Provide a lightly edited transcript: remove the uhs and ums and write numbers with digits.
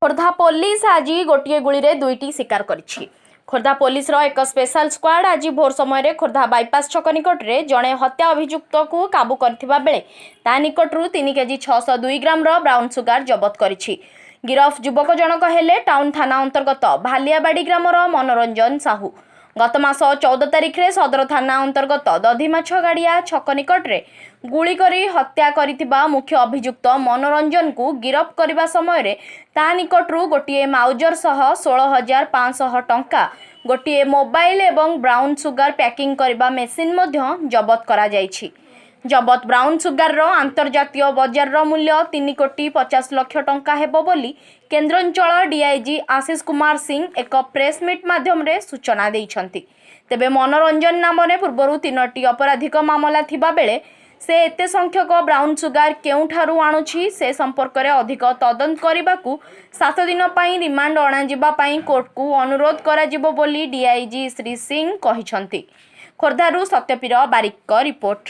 Khordha police ଆଜି ଗୋଟିଏ ଗୁଳିରେ ଦୁଇଟି ଶିକାର କରିଛି। ଖୋର୍ଦ୍ଧା ପୋଲିସର ଏକ ସ୍ପେଶାଲ ସ୍କ୍ୱାଡ୍ ଆଜି ଭୋର ସମୟରେ ଖୋର୍ଦ୍ଧା ବାଇପାସ୍ ଛକ ନିକଟରେ ଜଣେ ହତ୍ୟା ଅଭିଯୁକ୍ତକୁ କାବୁ କରିଥିବା ବେଳେ ତା ନିକଟରୁ 3 କେଜି 602 ଗ୍ରାମର ବ୍ରାଉନ୍ ସୁଗାର ଜବତ କରିଛି। ଗିରଫ ଯୁବକ ଜଣକ ହେଲେ ଟାଉନ୍ ଥାନା ଅନ୍ତର୍ଗତ ଭାଲିଆବାଡ଼ି ଗ୍ରାମର ମନୋରଞ୍ଜନ ସାହୁ। ଗତ ମାସ 14 ତାରିଖରେ ସଦର ଥାନା ଅନ୍ତର୍ଗତ ଦଧିମାଛ ଗାଡ଼ିଆ ଛକ ନିକଟରେ ଗୁଳି କରି ହତ୍ୟା କରିଥିବା ମୁଖ୍ୟ ଅଭିଯୁକ୍ତ ମନୋରଞ୍ଜନକୁ ଗିରଫ କରିବା ସମୟରେ ତା ନିକଟରୁ ଗୋଟିଏ ମାଉଜର ସହ 16,500 ଟଙ୍କା, ଗୋଟିଏ ମୋବାଇଲ ଏବଂ ବ୍ରାଉନ୍ ସୁଗାର ପ୍ୟାକିଂ କରିବା ମେସିନ୍ ମଧ୍ୟ ଜବତ କରାଯାଇଛି। ଜବତ ବ୍ରାଉନ୍ ସୁଗାରର ଆନ୍ତର୍ଜାତୀୟ ବଜାରର ମୂଲ୍ୟ 3 କୋଟି 50 ଲକ୍ଷ ଟଙ୍କା ହେବ ବୋଲି କେନ୍ଦ୍ରାଞ୍ଚଳ ଡିଆଇଜି ଆଶିଷ କୁମାର ସିଂ ଏକ ପ୍ରେସମିଟ୍ ମାଧ୍ୟମରେ ସୂଚନା ଦେଇଛନ୍ତି। ତେବେ ମନୋରଞ୍ଜନ ନାମରେ ପୂର୍ବରୁ ତିନୋଟି ଅପରାଧିକ ମାମଲା ଥିବା ବେଳେ ସେ ଏତେ ସଂଖ୍ୟକ ବ୍ରାଉନ୍ ସୁଗାର କେଉଁଠାରୁ ଆଣୁଛି, ସେ ସମ୍ପର୍କରେ ଅଧିକ ତଦନ୍ତ କରିବାକୁ 7 ଦିନ ପାଇଁ ରିମାଣ୍ଡ ଅଣାଯିବା ପାଇଁ କୋର୍ଟକୁ ଅନୁରୋଧ କରାଯିବ ବୋଲି ଡିଆଇଜି ଶ୍ରୀ ସିଂ କହିଛନ୍ତି। ଖୋର୍ଦ୍ଧାରୁ ସତ୍ୟପୀର ବାରିକଙ୍କ ରିପୋର୍ଟ।